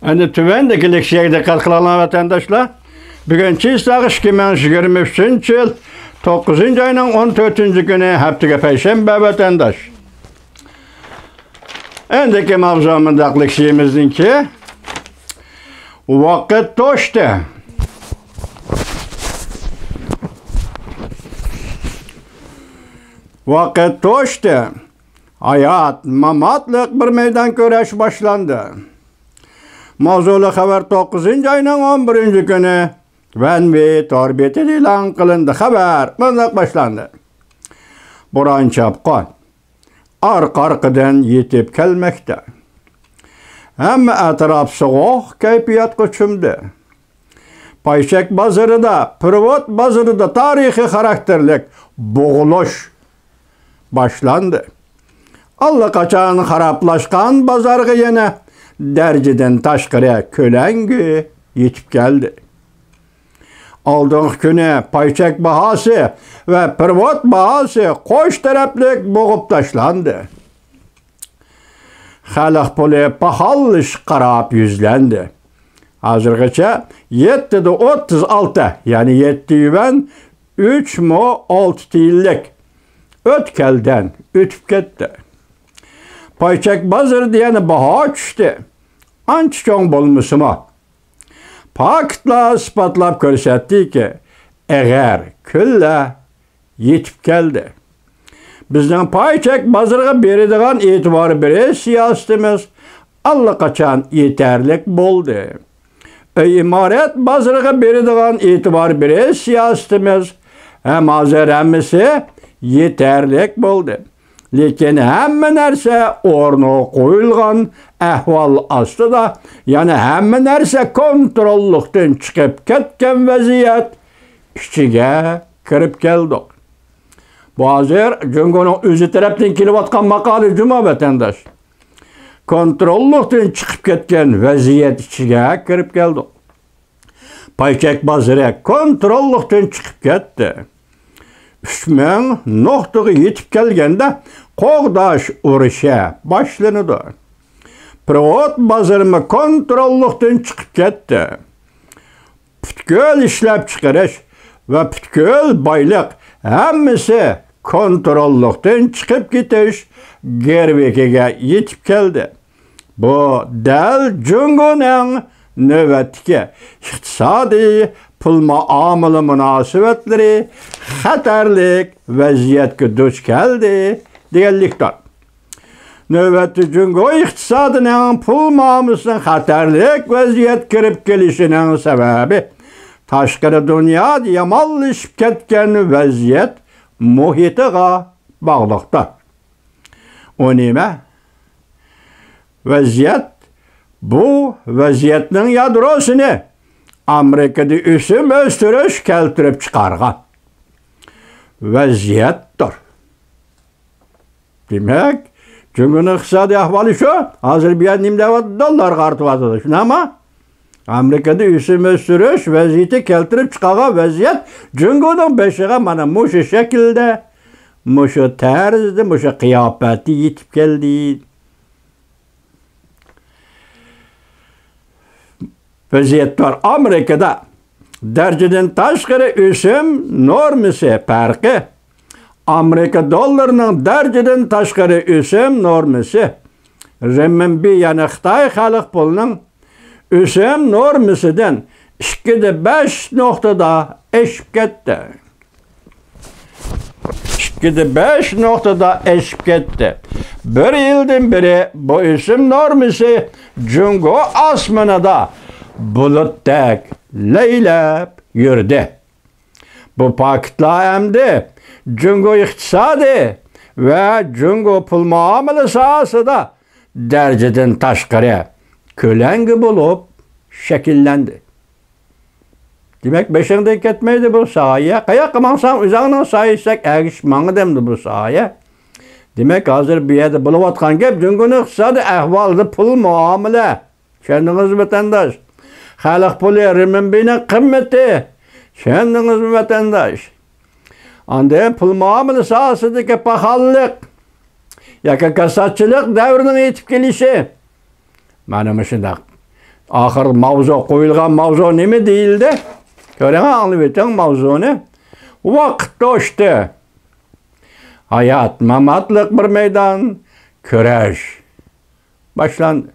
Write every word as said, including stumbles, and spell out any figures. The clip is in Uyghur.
ئەمدى تۆۋەندىكى لېكسىيەگە دىققەت قىلىڭلار، ۋەتەنداشلار. بۈگۈن چىسلاغ ئىككى مىڭ يىگىرمە ئۈچىنچى يىل توققۇزىنچى ئاينىڭ ئون تۆتىنچى كۈنى، ھەپتىگە پەيشەنبە، ۋەتەنداش. ئەندىكى ماۋزۇ مۇنداق، لېكسىيىمىزنىڭكى ۋاقىت توشتى. ۋاقىت توشتى. ھايات، ماماتلىق بىر مەيدان كۈرەش باشلاندى. ماۋزۇلۇق خەۋەر توققۇزىنچى ئاينىڭ ئون بىرىنچى كۈنى ۋەنۋى تور بېتىدە ئېلان قىلىندى. خەۋەر مۇنداق باشلاندى. بوران-چاپقۇن ئارقا-ئارقىدىن يېتىپ كەلمەكتە. ھەممە ئەتراپ سوغۇق كەيپىياتقا چۆمدى. پايچەك بازىرىدا، پېرېۋوت بازىرىدا تارىخىي خاراكتېرلىك بوغۇلۇش باشلاندى. ئاللىقاچان خارابلاشقان بازارغا يەنە دەرىجىدىن تاشقىرى كۆلەڭگە يېتىپ كەلدى. ئالدىنقى كۈنى پايچەك باھاسى ۋە پېرېۋوت باھاسى قوش تەرەپلىك بوغۇپ تاشلاندى. خەلق پۇلى پاخاللىشىپ قاراپ يۈزلەندى. ھازىرغىچە يەتتىدە ئوتتۇز ئالتە، يەنى يەتتە يۈەن ئۈچ مو ئالتە تىيىنلىك ئۆتكەلدىن ئۆتۈپ كەتتى. پايچەك بازىرىدا يەنە باھا چۈشتى. ئانچە چوڭ بولمىسىمۇ، پاكىتلار ئىسپاتلاپ كۆرسەتتىكى، ئېغىر كۈنلەر يېتىپ كەلدى. بىزنىڭ پايچەك بازىرىغا بېرىدىغان ئېتىبار بېرىش سىياسىتىمىز ئاللىقاچان يېتەرلىك بولدى. ئۆي ئىمارەت بازىرىغا بېرىدىغان ئېتىبار بېرىش سىياسىتىمىز ھەم ھازىر ھەممىسى يېتەرلىك بولدى. لېكىن ھەممە نەرسە ئورنىغا قويۇلغان ئەھۋال ئاستىدا، يەنى ھەممە نەرسە كونتروللۇقتىن چىقىپ كەتكەن ۋەزىيەت ئىچىگە كىرىپ كەلدۇق. بۇ ھازىر جۇڭگونىڭ ئۆزى تەرەپتىن كېلىۋاتقان ماقالە جۇمۇ، ۋەتەنداش. كونتروللۇقتىن چىقىپ كەتكەن ۋەزىيەت ئىچىگە كىرىپ كەلدۇق. پايچەك بازىرى كونتروللۇقتىن چىقىپ كەتتى. ئۈچ مىڭ نۇقتىغا يېتىپ كەلگەندە قوغداش ئۇرۇشى باشلىنىدۇ. پېرېۋوت بازىرىمۇ كونتروللۇقتىن چىقىپ كەتتى. پۈتكۈل ئىشلەپچىقىرىش ۋە پۈتكۈل بايلىق ھەممىسى كونتروللۇقتىن چىقىپ كېتىش گىرۋىكىگە يېتىپ كەلدى. بۇ دەل جۇڭگونىڭ نۆۋەتتىكى ئىقتىسادىي پۇل مۇئامىلە مۇناسىۋەتلىرى خەتەرلىك ۋەزىيەتكە دۇچ كەلدى دېگەنلىكتۇر. نۆۋەتتە جۇڭگو ئىقتىسادىنىڭ پۇل مۇئامىلىسىنىڭ خەتەرلىك ۋەزىيەتكە كىرىپ كېلىشىنىڭ سەۋەبى تاشقىرى دۇنيادا يامانلىشىپ كەتكەن ۋەزىيەت مۇھىتىغا باغلىقتۇر. ئۇ نېمە؟ ۋەزىيەت، بۇ ۋەزىيەتنىڭ يادروسىنى ئامېرىكىدا ئۆسۈم ئۆستۈرۈش كەلتۈرۈپ چىقارغان ۋەزىيەتتۇر. دېمەك، جۇڭگونىڭ ئىقتىسادىي ئەھۋالى شۇ. ھازىر بۇ يەردە نېمە دەۋاتىدۇ؟ دوللارغا ئارتىۋاتىدۇ. شۇنداقمۇ؟ ئامېرىكىدا ئۆسۈم ئۆستۈرۈش ۋەزىيىتى كەلتۈرۈپ چىقارغان ۋەزىيەت جۇڭگونىڭ بېشىغا مانا مۇشۇ شەكىلدە، مۇشۇ تەرزدە، مۇشۇ قىياپەتتە يېتىپ كەلدى. ۋەزىيەت بار. ئامېرىكىدا دەرىجىدىن تاشقىرى ئۆسۈم نورمىسى پەرقى. ئامېرىكا دوللىرىنىڭ دەرىجىدىن تاشقىرى ئۆسۈم نورمىسى. رېنمىنبى، يەنى خىتاي خەلق پۇلىنىڭ ئۆسۈم نورمىسىدىن ئىككىدە بەش نۇقتىدا ئېشىپ كەتتى. ئىككىدە بەش نۇقتىدا ئېشىپ كەتتى. بىر يىلدىن بېرى بۇ ئۆسۈم نورمىسى جۇڭگو ئاسمىنىدا بۇلۇتتەك لەيلەپ يۈردى. بۇ پاكىتلار ئەمدى جۇڭگو ئىقتىسادى ۋە جۇڭگو پۇل مۇئامىلە ساھەسىدە دەرىجىدىن تاشقىرى كۆلەڭگە بولۇپ شەكىللەندى. دېمەك، بېشىڭدىن كەتمەيدۇ بۇ سايە. قاياققا ماڭساڭ، ئۆزۈڭنىڭ سايىسىدەك ئەگىشىپ ماڭىدۇ ئەمدى بۇ سايە. دېمەك، ھازىر بۇ يەردە بولۇۋاتقان گەپ جۇڭگونىڭ ئىقتىسادىي ئەھۋالىدا پۇل مۇئامىلە. چۈشەندىڭىزمۇ، ۋەتەنداش؟ خەلق پۇلى، رېنمىنبىنىڭ قىممىتى. چۈشەندىڭىزمۇ، ۋەتەنداش؟ ئاندىن پۇل مۇئامىلە ساھەسىدىكى پاخاللىق ياكى كاساتچىلىق دەۋرىنىڭ يېتىپ كېلىشى. مانا مۇشۇنداق. ئاخىرى ماۋزۇ، قويۇلغان ماۋزۇ نېمە دېيىلدى؟ كۆرۈڭ، ئاڭلىۋېتىڭ ماۋزۇنى. ۋاقىت توشتى. ھايات، ماماتلىق بىر مەيدان كۈرەش باشلاندى.